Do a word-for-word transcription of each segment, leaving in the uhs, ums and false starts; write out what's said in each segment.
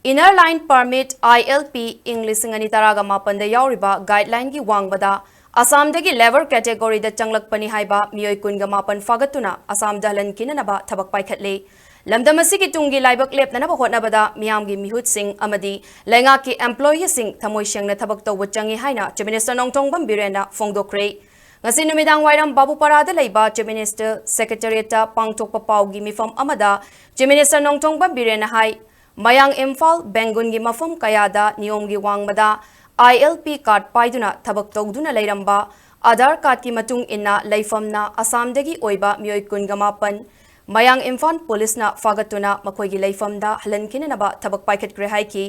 Inner Line Permit, I L P, ꯏꯪ ꯂꯤꯁꯤꯡ ꯑꯅꯤ ꯇꯔꯥꯒ ꯃꯥꯄꯟꯗ ꯌꯥꯎꯔꯤꯕ guideline ꯒꯤ ꯋꯥꯡꯃꯗ ꯑꯁꯥꯝꯗꯒꯤ labour category ꯗ ꯆꯪꯂꯛꯄꯅꯤ ꯍꯥꯏꯕ ꯃꯤꯑꯣꯏ ꯀꯨꯟꯒ ꯃꯥꯄꯟ ꯐꯥꯒꯠꯇꯨꯅ ꯑꯁꯥꯝꯗ ꯍꯜꯍꯟꯈꯤꯅꯅꯕ ꯊꯕꯛ ꯄꯥꯏꯈꯠꯂꯤ꯫ ꯂꯝꯗꯝ ꯑꯁꯤꯒꯤ ꯇꯨꯡꯒꯤ ꯂꯥꯏꯕꯛ ꯂꯦꯞꯅꯅꯕ ꯍꯣꯠꯅꯕꯗ ꯃꯤꯌꯥꯝꯒꯤ ꯃꯤꯍꯨꯠꯁꯤꯡ ꯑꯃꯗꯤ ꯂꯩꯉꯥꯛꯀꯤ employee ꯁꯤꯡ ꯊꯃꯣꯏ ꯁꯦꯡꯅ ꯊꯕꯛ ꯇꯧꯕ ꯆꯪꯏ ꯍꯥꯏꯅ Chief Minister ꯅꯣꯡꯊꯣꯝꯕꯝ ꯕꯤꯔꯦꯟꯅ ꯐꯣꯡꯗꯣꯛꯈ꯭ꯔꯦ꯫ ꯉꯁꯤ ꯅꯨꯃꯤꯗꯥꯡ ꯋꯥꯏꯔꯝ ꯕꯥꯕꯨꯄꯥꯔꯥꯗ ꯂꯩꯕ Chief Minister Secretariat ꯇ ꯄꯥꯡꯊꯣꯛꯄ ꯄꯥꯎꯒꯤ ꯃꯤꯐꯝ ꯑꯃꯗ Chief Minister ꯅꯣꯡꯊꯣꯝꯕꯝ ꯕꯤꯔꯦꯟꯅ ꯍꯥꯏ, ꯃꯌꯥꯡ ꯏꯝꯐꯥꯜ, ꯕꯦꯡꯒꯨꯟꯒꯤ ꯃꯐꯝ ꯀꯌꯥꯗ ꯅꯤꯌꯣꯝꯒꯤ ꯋꯥꯡꯃꯗ I L P card ꯄꯥꯏꯗꯨꯅ ꯊꯕꯛ ꯇꯧꯗꯨꯅ ꯂꯩꯔꯝꯕ, Aadhaar card ꯀꯤ ꯃꯇꯨꯡ ꯏꯟꯅ ꯂꯩꯐꯝꯅ ꯑꯁꯥꯝꯗꯒꯤ ꯑꯣꯏꯕ ꯃꯤꯑꯣꯏ ꯀꯨꯟꯒ ꯃꯥꯄꯟ ꯃꯌꯥꯡ ꯏꯝꯐꯥꯜ ꯄꯨꯂꯤꯁꯅ ꯐꯥꯒꯠꯇꯨꯅ ꯃꯈꯣꯏꯒꯤ ꯂꯩꯐꯝꯗ ꯍꯜꯍꯟꯈꯤꯅꯅꯕ ꯊꯕꯛ ꯄꯥꯏꯈꯠꯈ꯭ꯔꯦ ꯍꯥꯏꯈꯤ꯫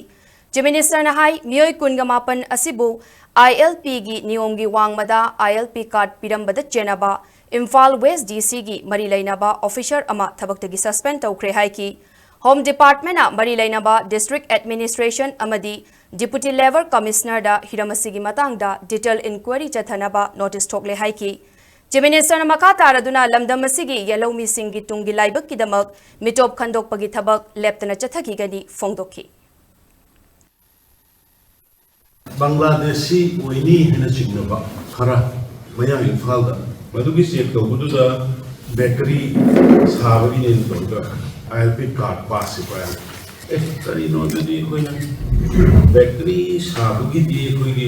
Chief Minister ꯅ ꯍꯥꯏ, ꯃꯤꯑꯣꯏ ꯀꯨꯟꯒ ꯃꯥꯄꯟ ꯑꯁꯤꯕꯨ I L P ꯒꯤ ꯅꯤꯌꯣꯝꯒꯤ ꯋꯥꯡꯃꯗ I L P card ꯄꯤꯔꯝꯕꯗ ꯆꯦꯟꯅꯕ Imphal West D C ꯒꯤ ꯃꯔꯤ ꯂꯩꯅꯕ officer ꯑꯃ ꯊꯕꯛꯇꯒꯤ suspend ꯇꯧꯈ꯭ꯔꯦ ꯍꯥꯏꯈꯤ꯫ Home Department ꯅ ꯃꯔꯤ ꯂꯩꯅꯕ district administration ꯑꯃꯗꯤ Deputy Labour Commissioner ꯗ ꯍꯤꯔꯝ ꯑꯁꯤꯒꯤ ꯃꯇꯥꯡꯗ detail inquiry ꯆꯠꯊꯅꯕ notice ꯊꯣꯛꯂꯦ ꯍꯥꯏꯈꯤ꯫ Chief Minister ꯅ ꯃꯈꯥ ꯇꯥꯔꯗꯨꯅ ꯂꯝꯗꯝ ꯑꯁꯤꯒꯤ ꯌꯦꯜꯍꯧꯃꯤꯁꯤꯡꯒꯤ ꯇꯨꯡꯒꯤ ꯂꯥꯏꯕꯛꯀꯤꯗꯃꯛ ꯃꯤꯇꯣꯞ ꯈꯟꯗꯣꯛꯄꯒꯤ ꯊꯕꯛ ꯂꯦꯞꯇꯅ ꯆꯠꯊꯈꯤꯒꯅꯤ ꯐꯣꯡꯗꯣꯛꯈꯤ꯫ ꯕꯪꯒ꯭ꯂꯥꯗꯦꯁꯤ ꯑꯣꯏꯅꯤ ꯍꯥꯏꯅ ꯆꯤꯡꯅꯕ ꯈꯔ ꯃꯌꯥꯡ ꯏꯝꯐꯥꯜꯗ, ꯃꯗꯨꯒꯤ ꯆꯦꯛ ꯇꯧꯕꯗꯨꯗ ꯕꯦꯀꯔꯤ ꯁꯥꯕꯒꯤꯅꯦꯅ ꯇꯧꯔꯒ I L P card pass ꯁꯤ ꯄꯥꯏꯔꯦ꯫ ꯑꯦ, ꯀꯔꯤꯅꯣ ꯑꯗꯨꯗꯤ ꯑꯩꯈꯣꯏꯅ ꯕꯦꯀꯔꯤ ꯁꯥꯕꯒꯤꯗꯤ ꯑꯩꯈꯣꯏꯒꯤ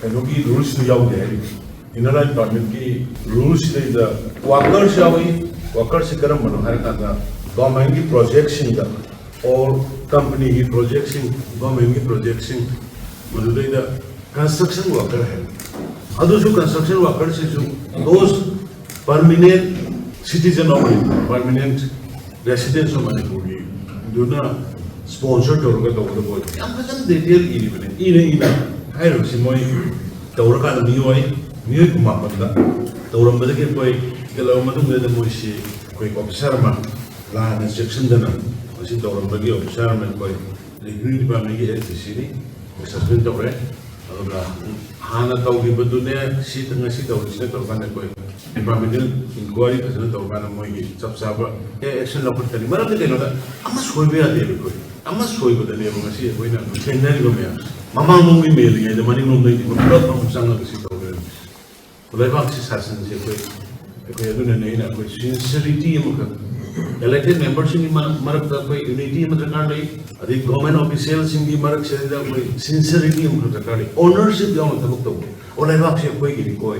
ꯀꯩꯅꯣꯒꯤ ꯔꯨꯜꯁꯇꯨ ꯌꯥꯎꯗꯦ ꯍꯥꯏꯔꯤꯕ꯫ Inner Line Permit ꯀꯤ ꯔꯨꯜꯁꯁꯤꯗꯩꯗ ꯋꯥꯀꯔꯁ ꯌꯥꯎꯏ, ꯋꯥꯀꯔꯁꯤ ꯀꯔꯝꯕꯅꯣ ꯍꯥꯏꯔꯀꯥꯟꯗ ꯒꯣꯔꯃꯦꯟꯒꯤ ꯄ꯭ꯔꯣꯖꯦꯛꯁꯤꯡꯗ ꯑꯣꯔ ꯀꯝꯄꯅꯤꯒꯤ ꯄ꯭ꯔꯣꯖꯦꯛꯁꯤꯡ, ꯒꯣꯔꯃꯦꯟꯒꯤ ꯄ꯭ꯔꯣꯖꯦꯛꯁꯤꯡ, ꯃꯗꯨꯗꯩꯗ construction worker ꯍꯥꯏꯅ꯫ ꯑꯗꯨꯁꯨ construction worker ꯁꯤꯁꯨ those permanent citizen of Manipur, permanent residents of Manipur ꯒꯤ ꯑꯗꯨꯅ sponsor ꯇꯧꯔꯒ ꯇꯧꯒꯗꯕ ꯑꯣꯏꯕ ꯌꯥꯝ ꯐꯖꯅ detail ꯏꯔꯤꯕꯅꯦ꯫ ꯏꯅ ꯏꯅ ꯍꯥꯏꯔꯤꯕꯁꯤ ꯃꯣꯏ ꯇꯧꯔꯀꯥꯟꯗ ꯃꯤꯑꯣꯏ, ꯃꯤꯑꯣꯏ ꯀꯨꯟꯃꯥꯄꯟꯗ ꯇꯧꯔꯝꯕꯗꯒꯤ ꯑꯩꯈꯣꯏ ꯍꯦꯟꯒꯠꯂꯕ ꯃꯇꯨꯡꯗ ꯃꯣꯏꯁꯤ ꯑꯩꯈꯣꯏ officer ꯑꯃ ꯂꯥꯟꯅ ꯆꯦꯛꯁꯤꯟꯗꯅ ꯃꯁꯤ ꯇꯧꯔꯝꯕꯒꯤ officer ꯑꯃ ꯑꯩꯈꯣꯏ Revenue Department ꯒꯤ S D C ꯅꯤ, ꯑꯩꯈꯣꯏ suspend ꯇꯧꯔꯦ꯫ ꯑꯗꯨꯒ ꯍꯥꯟꯅ ꯇꯧꯈꯤꯕꯗꯨꯅꯦ ꯁꯤ ꯉꯁꯤ ꯇꯧꯔꯤꯁꯤꯅ ꯇꯧꯔꯀꯥꯟꯗ ꯑꯩꯈꯣꯏ environmental inquiry ꯐꯖꯅ ꯇꯧꯔꯀꯥꯟꯗ ꯃꯣꯏꯒꯤ ꯆꯞ ꯆꯥꯕ action ꯂꯧꯈꯠꯀꯅꯤ꯫ ꯃꯔꯝꯗꯤ ꯀꯩꯅꯣꯗ ꯑꯃ ꯁꯣꯏꯕ ꯌꯥꯗꯦꯕ ꯑꯩꯈꯣꯏ꯫ ꯑꯃ ꯁꯣꯏꯕꯗꯅꯦꯕ ꯉꯁꯤ ꯑꯩꯈꯣꯏꯅ ꯊꯦꯡꯅꯔꯤꯕ ꯃꯌꯥꯝꯁꯦ꯫ ꯃꯃꯥꯡꯂꯣꯝꯒꯤ ꯃꯦꯜꯂꯤꯉꯩꯗ ꯃꯅꯤꯡꯂꯣꯝꯗꯒꯤ ꯄꯨꯂꯞ ꯑꯃꯨꯛ ꯆꯪꯉꯒ ꯁꯤ ꯇꯧꯔꯦ꯫ ꯂꯩꯕꯥꯛꯁꯤ ꯁꯥꯁꯟꯁꯦ ꯑꯩꯈꯣꯏ, ꯑꯩꯈꯣꯏ ꯑꯗꯨꯅꯅꯦ ꯑꯩꯅ ꯑꯩꯈꯣꯏ sincerity ꯑꯃꯈꯛ, elected memberꯁꯤꯡꯒꯤ ꯃ-, ꯃꯔꯛꯇ ꯑꯩꯈꯣꯏ unity ꯑꯃ ꯗꯔꯀꯥꯔ ꯂꯩ꯫ ꯑꯗꯩ government officialꯁꯤꯡꯒꯤ ꯃꯔꯛꯁꯤꯗ ꯑꯩꯈꯣꯏ sincerity ꯑꯃꯈꯛ ꯗꯔꯀꯥꯔ ꯂꯩ, ownership ꯌꯥꯎꯅ ꯊꯕꯛ ꯇꯧꯕ꯫ ꯑꯣ, ꯂꯩꯕꯥꯛꯁꯦ ꯑꯩꯈꯣꯏꯒꯤꯅꯤꯀꯣ꯫